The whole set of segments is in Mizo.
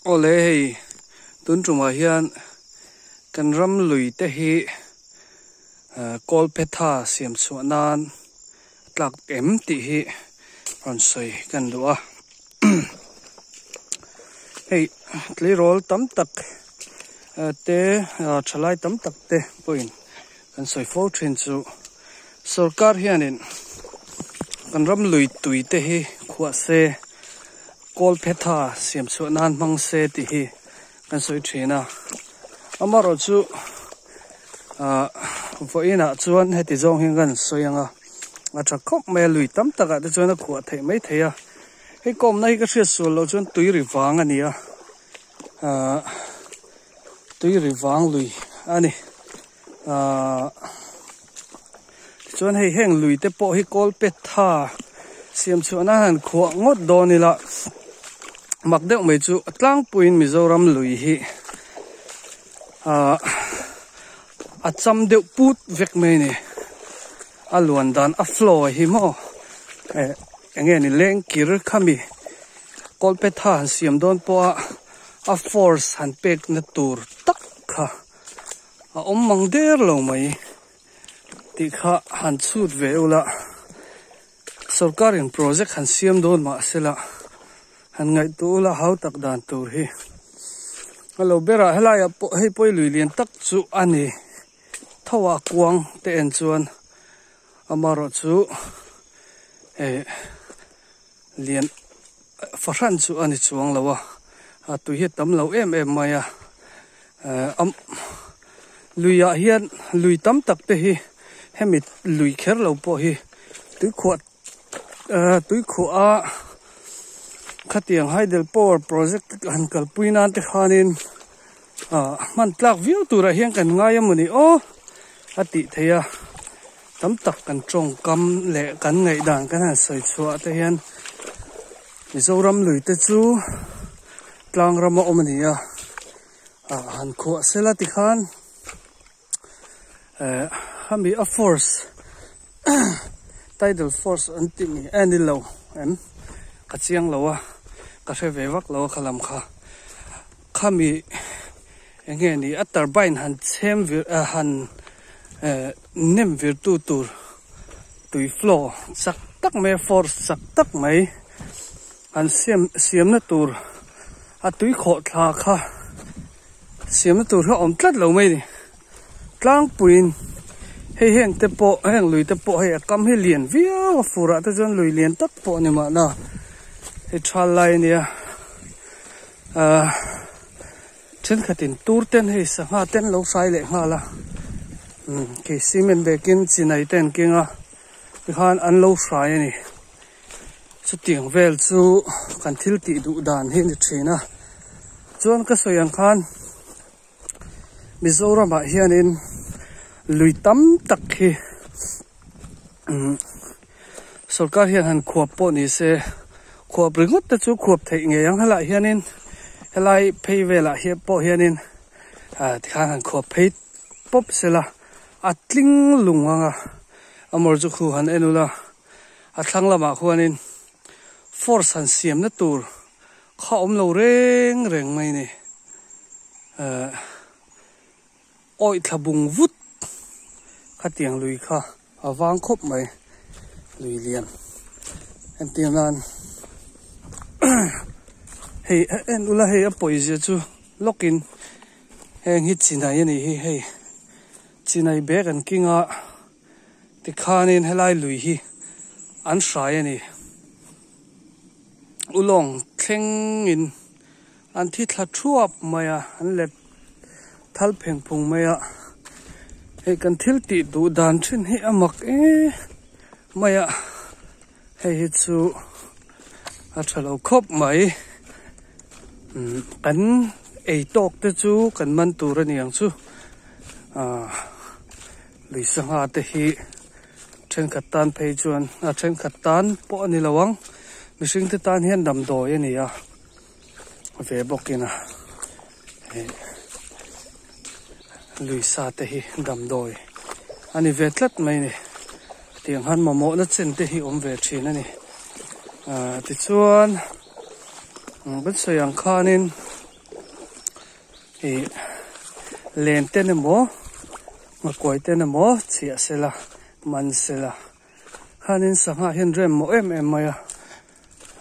Awle hei tun tumah hian kan ram lui te hi kawlphetha siam chhuah nan tlak em tih hi rawn sawi kan duh a hei tleirawl tam tak te thalai tam tak te pawhin kan sawi fo thin chu sorkar hianin kan ram lui tui te hi khuah se. Kawlphetha siam chhuah nan hmang se tih hi kan sawi thin a, amaherawh chu ah vawiin ah chuan heti zawng hian kan sawi ang a, a tha khawp mai a lui tam tak ah te chuan a khuah theih mai thei a, hei kawmna hi ka hriat sual loh chuan tui ri vang a ni a, ah tui ri vang lui a ni ah Tichuan hei heng lui te pawh hi kawlpetha siam chhuah nan han khuah ngawt dawn ila mak deuh mai chu a tlangpuiin Mizoram lui hi ahh a cham deuh put vek mai a ni a luan dan a flow hi maw eh eng nge ni lengkir khami kawlpetha han siam dawn pawha a force han pek na tur tak kha a awm mang der lo mai. Tih kha han chhut ve ula, sorkarin project han siam dawn mah sela han ngaihtuah ula hau tak dan tur hi a lo ber a, helaiah pawh hei pawh hi lui lian tak chu a ni tho a kuang te en chuan amaherawh chu eh lian fahran chu a ni chuang lo a, a tui hi a tam lo em em mai a eh am luiah hian lui tam tak te hi hemi lui kher lo pawh hi tuikhuah eh tuikhuah a khatiang hydel power project han kalpui nan te khanin ah hman tlak viau turah hian kan ngai a mawni aw a tih theih a. Tam tak kan tawngkam leh kan ngaihdan kan han sawi chhuah te hian Mizoram lui te chu tlang rama awm a ni a, ah han khuah sela tikhan eh hemi a force tidal force an tih ni eh ni lo em ka chiang lo a ka hre ve vak lo a khalam kha khami Eng nge ni a turbine han chhem vir ah han eh nem vir tu tur tui flow chak tak mai force chak tak mai an siam siamna tur a tui khawh thla kha siamna tur hi a awm tlat lo mai a ni tlangpuiin hei heng te pawh heng lui te pawh hei a kam hi lian viau a fur ah te chuan lui lian tak pawh a ni mahna hei thal lai a nia ah. Thenkhatin tur ten hei sangha ten lo hrai leh nghal a umm khi cement bekin chinai te an keng a tikhan an lo hrai a ni chutiang vel chu kan thil tih duh dan hi a ni thin a chuan ka sawi ang khan Mizoram ah hianin lui tam tak hi umm sorkar hian han khuap pawh ni se khuap ringawt te chu khuap theih ngei ang helaiah hianin helai phei velah hian pawh hianin ah tikhan han khuap phei pawp sela a tling lung ang a a mawr chu khu han en ula a thlang lamah khuanin force han siamna tur kha awm lo reng reng mai a ni eh awih thla bung vut khatiang lui kha. A vang khawp mai lui lian entir nan hei en ula hei a pawizia chu lawkin heng hi chinai a nih hi hei chinai bag an king a tikhanin helai lui hi an hrai a ni ulawng thlengin an thi thla thuap mai a an let thal pheng phung mai a hei kan thil tih duh dan thin hi a mak em mai a hei hi chu a tha lo khawp mai umm kan ei tawk te chu kan man tur a ni ang chu ah lui sangha te hi thenkhat tan phei chuan a thenkhat tan pawh a ni lo ang mihring te tan hian damdawi a ni a. Ve bawkin a eh lui sa te hi damdawi a ni ve tlat mai a ni tiang han mamawhna chen te hi awm ve thin a ni ah tichuan kan sawi ang khanin. Ih len ten emaw nghakuai ten emaw chhiah sela man sela khanin sangha hian rem mawh em em mai a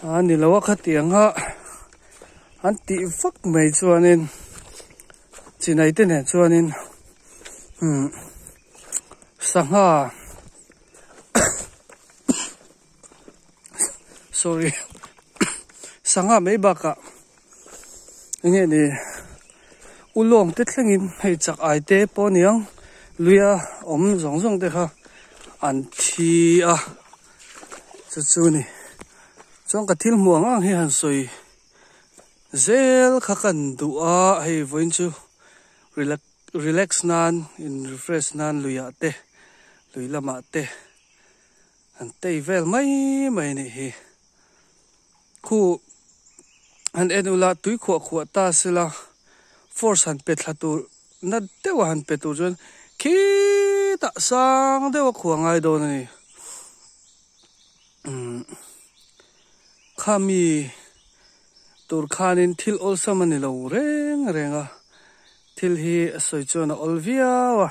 a ni lo a khatiang a an tih vak mai chuanin chinai te nen chuanin umm sangha sorry sangha mai bakah enge ni ulawng te thlengin hei chak ai te pawh a niang luia awm zawng zawng te kha an thi a chu chu a ni chuan ka thil hmuh ang ang hi han sawi zel kha kan duh a hei vawiin chu relax relax nan in refresh nan luiah te lui lamah te. An tei vel mai mai a nih hi. Khu han en ula tui khuah khuah ta sela force han pe thla tur na deuh a han pe tur chuan khitah sang deuh a khuah ngai dawn a ni. Umm khami tur khanin thil awlsam a ni lo reng reng a thil hi a sawi chuan a awl viau a.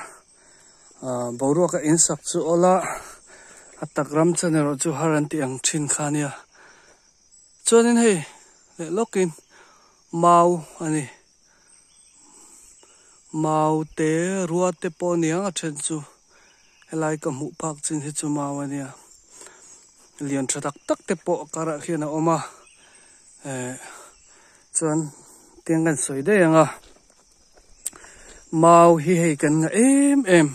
Boruak a insak chu awl a, a tak ram chan erawh chu har an tih ang thin kha a nia. Chuanin hei leh lawkin mau a ni. Mau te rua te pawh a ni ang a then chu helai ka hmuh phak chin hi chu mau a nia. Lian tha tak tak te pawh karah khian a awm a, eh chuan tiang kan sawi daih ang a. Mau hi hei kan ngah em em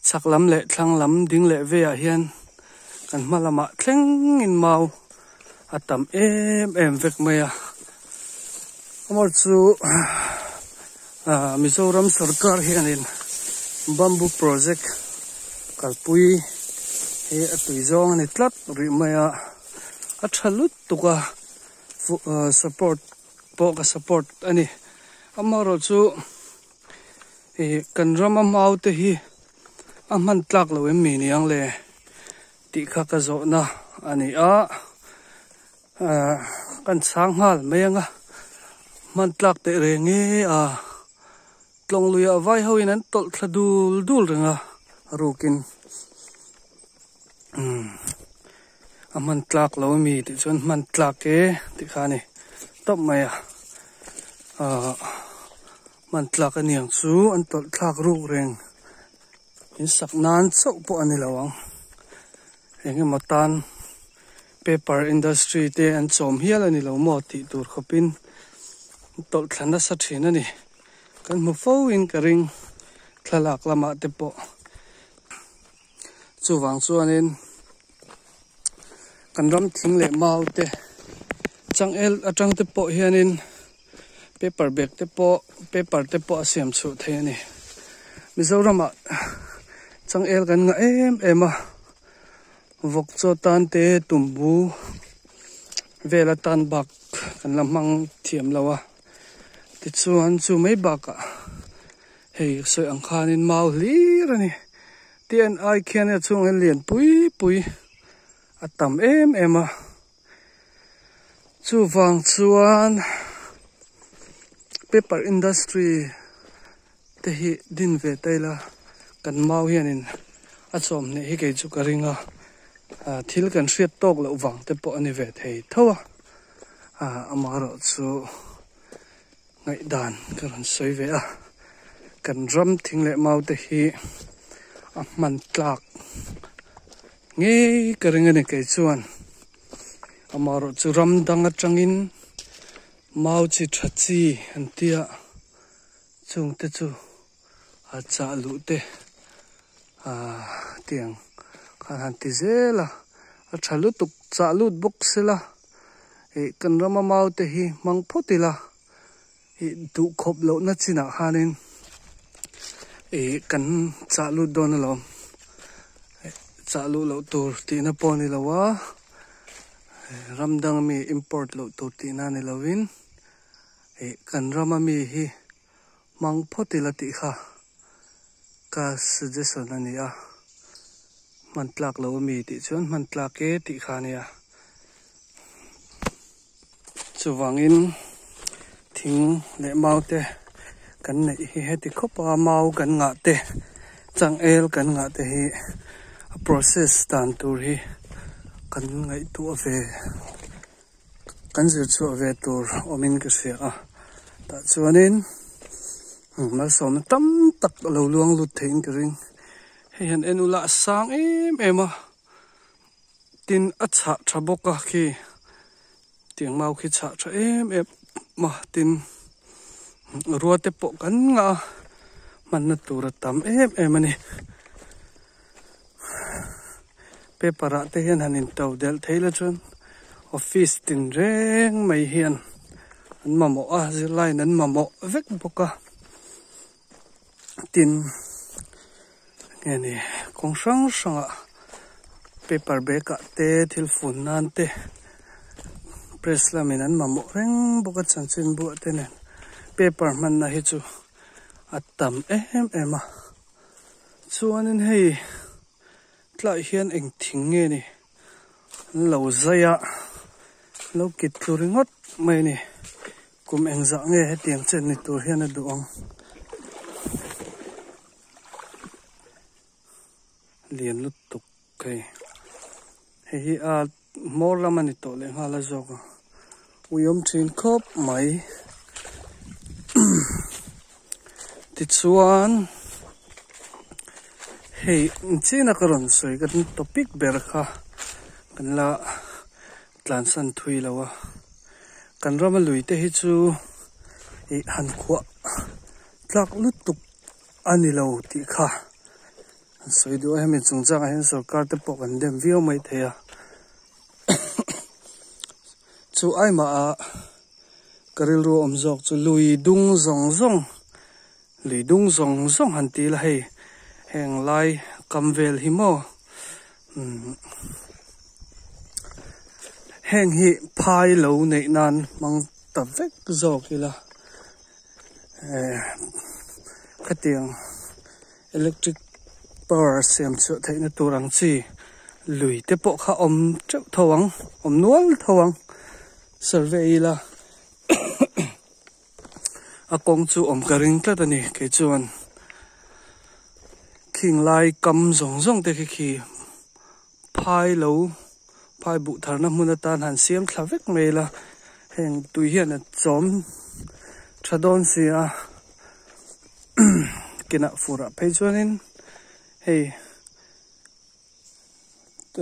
chhak lam leh thlang lam ding leh veiah hian kan hma lamah thlengin mau a tam em em vek mai a amawr chu ah Mizoram sorkar hianin bamboo project kalpui hi a tui zawng a ni tlat rih mai a a tha lutuk a support. Pawh ka support a ni. Amaherawh chu ih kan rama mau te hi a hman tlak lo em mi niang le tih kha ka zawhna a ni a. Ahh kan chhang nghal mai ang a, hman tlak teh reng e a tlawng luiah vai ho in an tawlh thla dul dul reng a rukin. Umm a hman tlak lo ami tih chuan hman tlak e tih kha a ni tawp mai a ahh hman tlak a niang chu an tawlh thlak ruk reng in sak nan chauh pawh a ni lo ang eng emaw tan paper industry te an chawm hial a ni lo maw tih tur khawpin an tawlh thla nasa thin a ni kan hmu fo in ka ring thlalak lamah te pawh. Chuvang chuanin kan ram thing leh mau te changel atang te pawh hianin paper bag te pawh paper te pawh a siam chhuah thei a ni. Mizoramah changel kan ngah em em a, vawk chaw tan te tumbu vel atan bak kan la hmang thiam lo a, tichuan chu mai bakah. Hei sawi ang khanin mau hlir a ni. Tian ai khian a chhung hian lian pui pui a tam em em a. Chuvang chuan paper industry te hi din ve ta ila kan mau hianin a chawm hneh hi kei chu ka ring a. Thil kan hriat tawk loh vang te pawh a ni ve thei tho a. Amaherawhchu. Ngaihdan ka rawn sawi ve a, kan ram thing leh mau te hi a hman tlak ngei ka ring a ni kei chuan amaherawh chu ram dang atangin mau chi tha chi an tia chung te chu a chah luh te ah tiang khan han ti zel a a tha lutuk chah lut bawk sela. Ih kan rama mau te hi hmang phawt ila ih duh khawp lohna chinah khanin ih kan chah lut dawn alawm chah luh loh tur tihna pawh a ni lo a ram dang ami import loh tur tihna a ni lovin ih kan rama mi hi hmang phawt ila tih kha ka suggestion a ni a hman tlak lo ami tih chuan hman tlak e tih kha a nia chuvangin thing leh mau te. kan neih hi heti khawp a mau kan ngah te changel kan ngah te hi a process dan tur hi kan ngaihtuah ve kan zir chhuah ve tur awmin ka hria a tah chuanin malsawmna tam tak a lo luang lut theiin ka ring hei han en ula a sang em em a tin a chhah tha bawk a khi. Tiang mau khi chhah tha em em a tin rua te pawh kan ngah a hmanna tur a tam em em a ni paper ah te hian han in to delh thei la chuan office tin reng mai hian an mamawh a zirlai in an mamawh vek bawk a tin nge ni kawng hrang hrang ah paper bag ah te thil fun nan te press lamin an mamawh reng bawk a chanchin buah te nen paper hmanna hi chu a tam em em a chuanin hei tlaiah hian eng thing nge ni an lo zai a an lo kit tlu ringawt mai a ni. Kum engzah nge hetiang chen ni tur hian a duh ang? Lian lutuk hei. Hei hi a hmawr lam a ni tawh leh nghal a zawk a. Ui awm thin khawp mai. Tichuan hei china ka rawn sawi ka topic ber kha kan la tlansan thui lo a. Kan rama lui te hi chu ih han khuah tlak lutuk a ni lo tih kha an sawi duh a hemi chungchangah hian sorkar te pawh kan dem viau mai thei a chu aimah ka rilru awm zawk chu lui dung zawng zawng lui dung zawng zawng han ti ila hei heng lai kam vel hi maw umm heng hi phai lo neih nan hmang ta vek zawk ila eh khatiang electric power siam chhuah theihna tur ang chi lui te pawh kha awm teuh tho ang awm nual tho ang survey ila a kawng chu awm ka ring tlat a ni kei chuan khing lai kam zawng zawng te khi khi phai lo phai buh tharna hmun atan han siam thla vek mai ila heng tui hian a chawm tha dawn si a kinah furah phei chuanin hei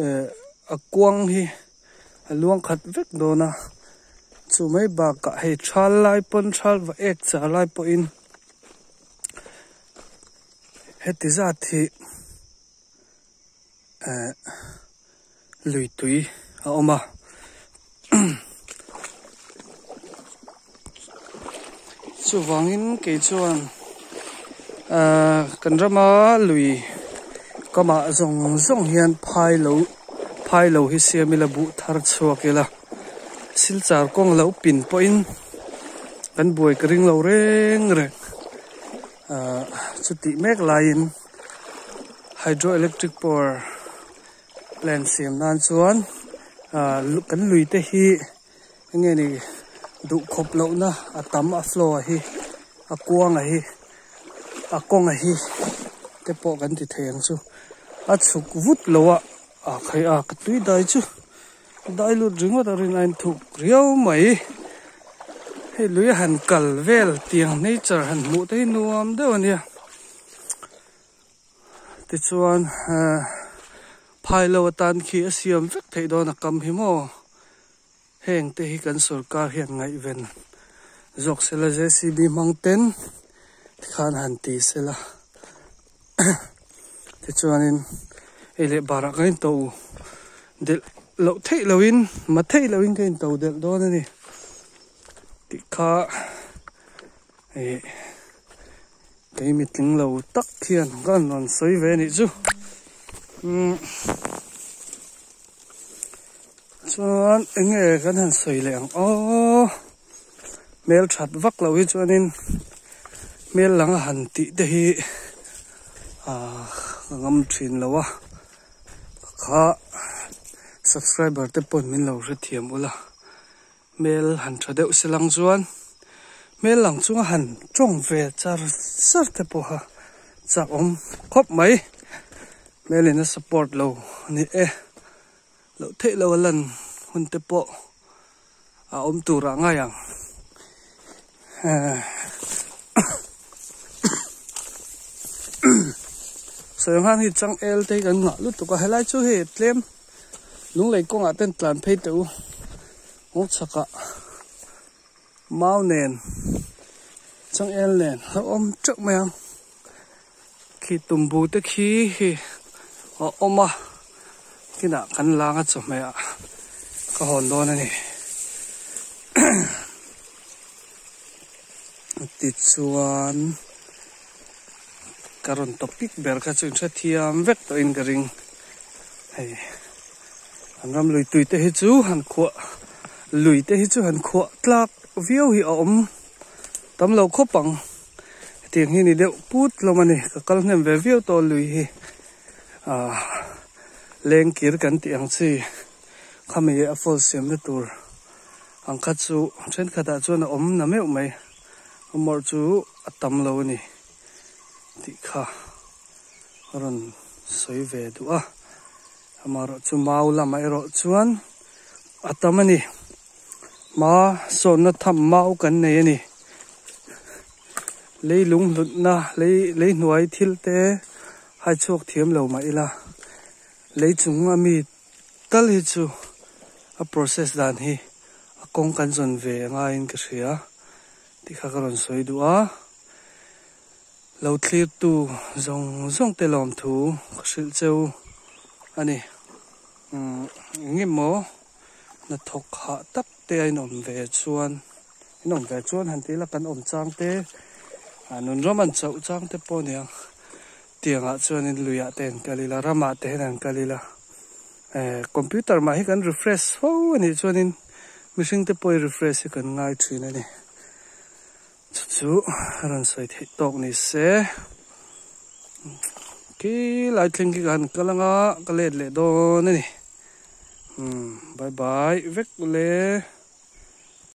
eh a kuang hi a luang khat vek dawn a chu mai bakah hei thal lai pawn thal va ek char lai pawhin heti zat hi eh lui tui a awm a chuvangin kei chuan ahh kan rama lui kamah zawng zawng hian phai lo phai lo hi siam ila buh thar chhuak ila silchar kawng lo pin pawhin kan buai ka ring lo reng reng ahh chutih mek laiin hydro electric power plant siam nan chuan ah kan lui te hi eng nge ni duh khawp loh na a tam a flow a hi a kuang a hi a kawng a hi te pawh kan ti thei ang chu a chhuk vut lo a a khai a ka tui dai chu dai lut ringawt a rin a in thuk riau mai hei lui a han kal vel tiang nature han hmuh te hi nuam deuh a nia. Tichuan eh phai lo atan khi a siam vek theih dawn a kam hi maw heng te hi kan sorkar hian ngaihven zawk sela J_C_B hmang ten tikhan han ti sela tichuanin hei leh barah kan into delh loh theih lohin ma theih lohin ka into delh dawn a ni tih kha ih. Kei mitling lo tak hian ka han rawn sawi ve anih chu umm chuan eng nge kan han sawi leh ang aw hmel that vak loh hi chuanin hmel lang a han tih te hi ah ka ngam thin lo a kha subscriber te pawhin min lo hrethiam ula hmel han tha deuh se lang chuan. Hmel lang chunga han tawng ve char char te pawha chak awm khawp mai. Hmelin a support lo a ni e. Loh theih lo a lan hun te pawh a awm turah ngai ang. Sawi ang khan hei changel te hi kan nghah lutuk a, helai chu hei tlem lunglei kawngah ten tlan phei teh u ngaw chhakah. Mau nen changel nen a awm teuh mai ang khi tumbu te khi hi a awm a kinah kan lang a chawhmeh ah ka hawn dawn a ni tichuan ka rawn topic ber kha chu inhrethiam vek tawhin ka ring hei. An ram lui tui te hi chu han khuah lui te hi chu han khuah tlak viau hi a awm tam lo khawp ang hetiang hi ni deuh put hlawm a ni ka kal hnem ve viau tawh lui hi ah lengkir kan tih ang chi khami a falls siamna tur ang kha chu thenkhatah chuan a awm na meuh mai amawrh chu a tam lo a ni tih kha a rawn sawi ve duh a. Amaherawh chu mau lamah erawh chuan a tam a ni. Hma sawnna tham mau kan nei a ni. Leilung hlutna lei lei hnuai thil te hai chhuak thiam lo mah ila lei chung a mi tal hi chu a process dan hi a kawng kan zawn ve a ngaiin ka hria tih kha ka rawn sawi duh a. Lo thlirtu zawng zawng te lawmthu ka hrilh cheu a ni. Umm eng emaw hnathawk hah tak te a inawm ve chuan inawm ve chuan han ti ila kan awm chang te ah nun ram an chauh chang te pawh a ni ang. Tiangah chuanin luiah te an kal ila ramah te hian an kal ila eh computer mah hi kan refresh fo a nih chuanin mihring te pawh hi refresh hi kan ngai thin a ni. Chu chu a rawn sawi theih tawk ni se khi lai thleng khi ka han kal anga ka let leh dawn a ni umm bye bye vek le.